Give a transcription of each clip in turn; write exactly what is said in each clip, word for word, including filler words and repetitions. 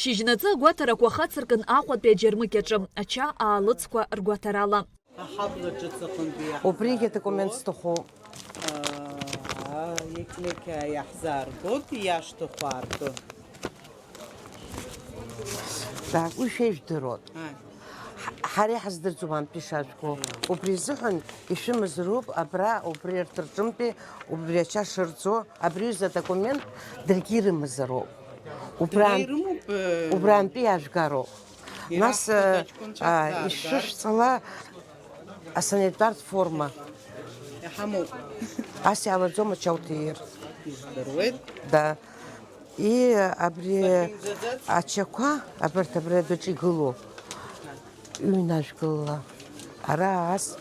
Шьыжьнаҵы агәаҭарақәа хацыркын Аҟәатәи аџьармыкьаҿы, ача аалыҵқәа ргәаҭарала. Аҳабла ҿыц аҟынтәи иаҳзааргоит. Убригьы адокумент сҭахуп. Аа, еклеқьаа иаҳзааргоит, иашҭаху аарту. Так, уи шәеижәдыруан. Ҳа-, ҳара иҳаздырӡом антәи шажәго. Убри азыҳәан ишәымазароуп абра, убри арҭ рҿынтәи, убри ача шырӡо, абри аҩыза адокумент даргьы ирымазароуп. Убран-, Дара ирымоуп, э, убрантәи иажәгароуп. Нас, ираҳҳәоит, э, аҷкәынцәа а, рзааргар. Ишышәҵала асанитартә форма. Иҳамоуп. Ас иаалаӡом ача уҭир. Издыруеит. Да. И абри Сахьынӡаӡац. Ачақәа, абарҭ абри адәаҿы игылоу, ҩнажәгылала, ара ас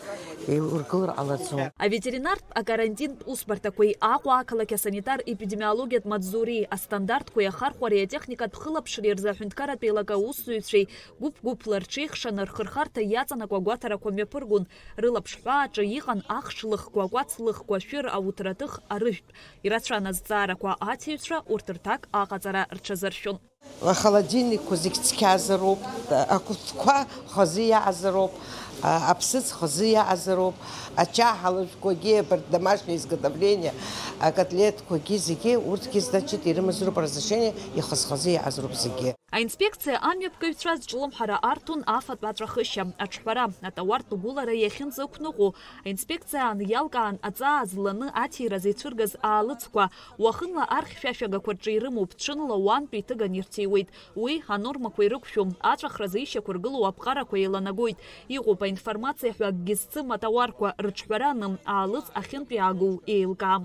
еилургылар ҟалаӡом. Аветеринартә акарантинтә усбарҭақәеи Аҟәа ақалақь асанитар-епидемиологиатә маҵзуреи астандартқәеи ахархәареи атехникатә хылаԥшреи рзы аҳәынҭқарратә еилакы аусзуҩцәеи гәыԥ-гәыԥла рҽеихшаны рхырхарҭа иаҵанакуа агәаҭарақәа мҩаԥыргон. Рылаԥш ҳәааҿы иҟан ахш лыхқәа, акәац лыхқәа, ашәыр, ауҭраҭых, арыжәтә. Ирацәан азҵаарақәа аҭиҩцәа, урҭ рҭак аҟаҵара рҽазыршәон. Ахолодильникқәа зегь цқьазароуп, ақәыцқәа хазы иаазароуп, а, аԥсыӡ хазы иаазароуп, ачаҳа лыжәқәагьы, абарҭ домашнее изготовление, акотлеҭқәагьы зегьы, урҭгьы, значит, ирымазароуп разрешение, ихаз-хазы иаазароуп зегьы. Аинспекциа амҩаԥгаҩцәа азҿлымҳара арҭон афатә аҵәахышьа, аҿҳәара, атауартә гәылара иахьынӡақәныҟәо, аинспекциа аан иалкаан аҵаа зланы аҭира зеицәыргаз аалыҵқәа, уахынла архьшәашәагақәа рҿы ирымоуп, ҽынла уантәи иҭыган ирҭиуеит. Уи анормақәа ирықәшәом, аҵәахразы ишьақәыргылоу аԥҟарақәа еиланагоит. Иҟоуп аинформациа ҳәа акгьы зцым атауарқәа рыҿҳәара аны аалыҵ ахьынтә иаагоу еилкаам.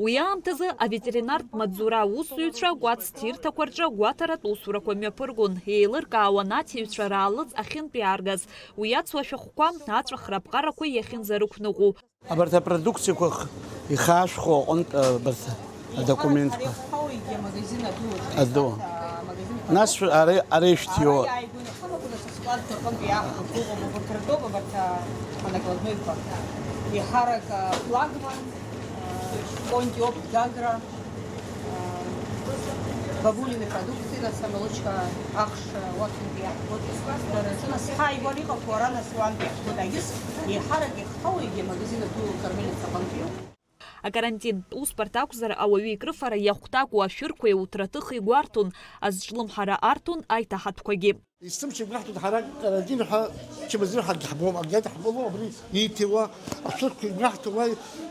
Уи аамҭазы аветеринартә маҵзура аусзуҩцәа акәац ҭирҭақәа рҿы агәаҭаратә усурақәа мҩаԥыргон, еилыркаауан аҭиҩцәа раалыҵ ахьынтә иааргаз, уи ацу ашәахәқәа, аҵәахра аԥҟарақәа иахьынӡарықәныҟәо. Абарҭ апродукциақәа х-, ихаашәхо аҟынтә, а, абарҭ адокументқәа. Ари ахәҭоуигьы амагазин аду аҿы. Аду. Нас шәы-, ара, ара ишәҭиуа. Ара иааигәаны иҳамақәа, нас аскладқәа рҟынтә иаахәо иҟоуп, убарҭ ртәоуп, абарҭ, а, анакладнойқәа. Еиҳарак, а, флагман, Контиопт, Гагра, а, Бабулины продукции, нас амолочка, ахш, а, уахьынтәи иаҳгоит. Дара рзы, нас, ҳааигәара иҟақәоу ара, нас, уантәи иаҳгоит. Агьыс еиҳарак ихҳауа, егьи амагазин аду Кармелица аҟынтәиуп. Акарантинтә усбарҭа акәзар, ауаҩы икрыфара иахәҭакуа ашәырқәеи ауҭраҭыхи гәарҭон, азҿлымҳара арҭон аиҭаҳатәқәагьы. Есымша игәаҳҭоит ҳара карантин ҳәа чымазара ҳаргьы ҳбом, агьаҭ ҳбыло абри ииҭиуа ашәырқәа игәаҳҭауа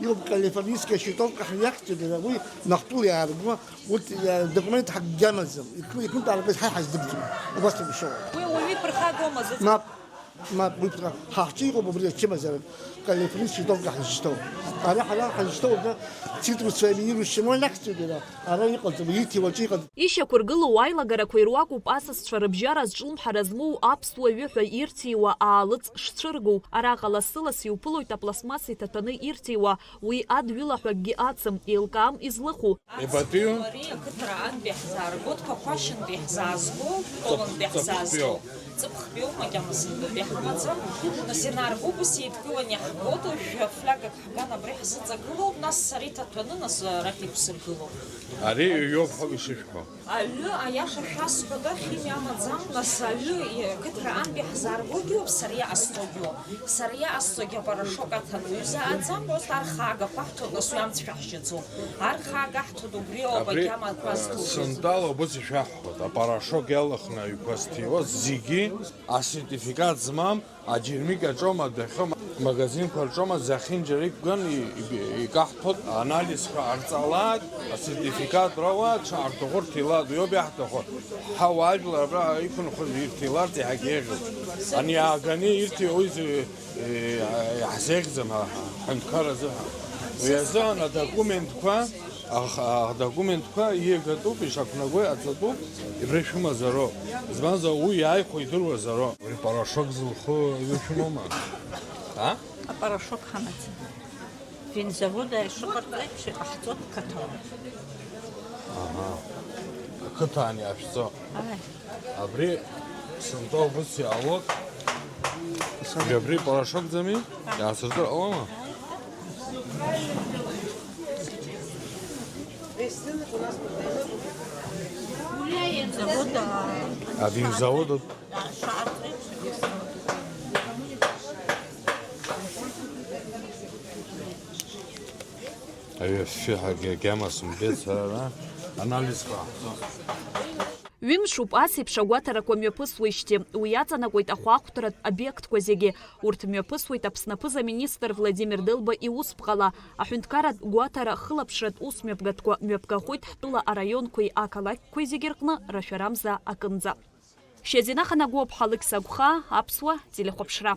иҟоуп, калифорнийская щитовка ҳәа иахьӡуп, иара уи Нахтул иаарго, урҭ, э, документ ҳакгьы амаӡам, иқәны-, иқәнтәааргаз ҳаи ҳаздырӡом, убас ауп ишыҟоу. Уи уаҩы иԥырхагома зыӡбахә? Мап, мап, уи ԥырхага. Ҳа ҳҿы иҟоуп абри ачымазара, калифорнийская щитовка ҳзышьҭоу. Ара ҳара ҳазышьҭоу азы цитрусовая минирующая мой нахьӡуп иара. Ара иҟаӡам, ииҭиуа аҿы иҟаӡам. Ишьақәыргылоу аилагарақәа ируакуп асасцәа рыбжьара зҿлымҳара змоу аԥсуа ҩы ҳәа ирҭиуа аалыҵ шцәыргоу. Араҟа лассы-ласс иуԥылоит апластмасса иҭаҭәаны ирҭиуа, уи адҩыла ҳәа акгьы ацым, еилкаам излыху. Ибатәиу? Ари ақыҭра антәи ҳзааргоит, Ԥақәашьынтәи ҳзаазго, Ҵыԥ-, Ковантәи ҳзаазго. Ҵыԥхтәиоуп. Ҵыԥхтәиоуп, макьана сынтәатәи ҳамаӡам. Нас ианаарго ус еидкыланы иаҳгоит, уажә флиагак ҳган абри ҳзыҵагылоуп, нас сара иҭаҭәаны, нас арахь иқәсыргылоуп. Ари ҩоуп ҳәа ишышәҳәо. Аҩы, аиаша шәасҳәода, химиа амаӡам, нас аҩы, и-, қыҭра антәи ҳзааргогьы ыҟоуп, сара иҟасҵогьы ыҟоуп. Сара иҟасҵогьы апарашок аҭаны ҩыза аӡам, просто архаагақәа ҳҭоит, нас уи амц шәаҳжьаӡом. Архаага ҳҭоит, убри ауп, абри, агьама ақәа, э, зҭоу. Сынтәала убыс ишәаҳҳәоит, апарашок иалхны аҩқәа зҭиуаз зегьы асертификат змам, аџьармыкьа аҿоума, адәахьоума, магазинқәа рҿоума, зехьынџьара иқәган и-, и-, икаҳҭәоит, анализқәа ҟарҵалааит, асертификат роуааит, шаҳарҭаху рҭилааит, уи ауп иаҳҭаху. Ҳа уаажәлар абра иқәынхоз ирҭиларц иаҳагьы еиӷьуп. Ани иааганы ирҭиуа уи зи-, е, иаҳзеиӷьӡам ҳа, ҳҳәынҭқарра азыҳәан. Уи азыҳәан адокументқәа Аха адокументқәа иагатәуп, ишақәнагои аҵатәуп, ирышәымазароуп. Избанзар, уи иааихәо идыруазароуп. Уи порошок зылху ҩышәымоума? А? Апорошок ҳамаӡам. Винзавод аиԥш иҟарҵо еиԥш иҟаҳҵоит қыҭала. Аҳа. Ақыҭан иашәҵо. Ааи. Абри сынтәа убыс иаалоит. Абри порошокӡами? Иаасыртыр ҟалома? Весь рынок у нас продаёт. Авиазавод. Аҩы афҩы ҳагьама сымбеит сара, анализқәа ҳҵо. Ҩымшуп ас еиԥш агәаҭарақәа мҩаԥысуеижьҭеи, уи иаҵанакуеит ахәаахәҭратә обиектқәа зегьы. Урҭ мҩаԥысуеит Аԥсны аԥыза-министр Владимир Делба иусԥҟала. Аҳәынҭқарратә гәаҭара хылаԥшратә усмҩаԥгатәқәа мҩаԥгахоит ҳтәыла араионқәеи ақалақьқәеи зегьы рҟны рашәарамза акынӡа. Шьазина Ханагәоуп, Ҳалықь Сагәхаа, Аԥсуа телехәаԥшра.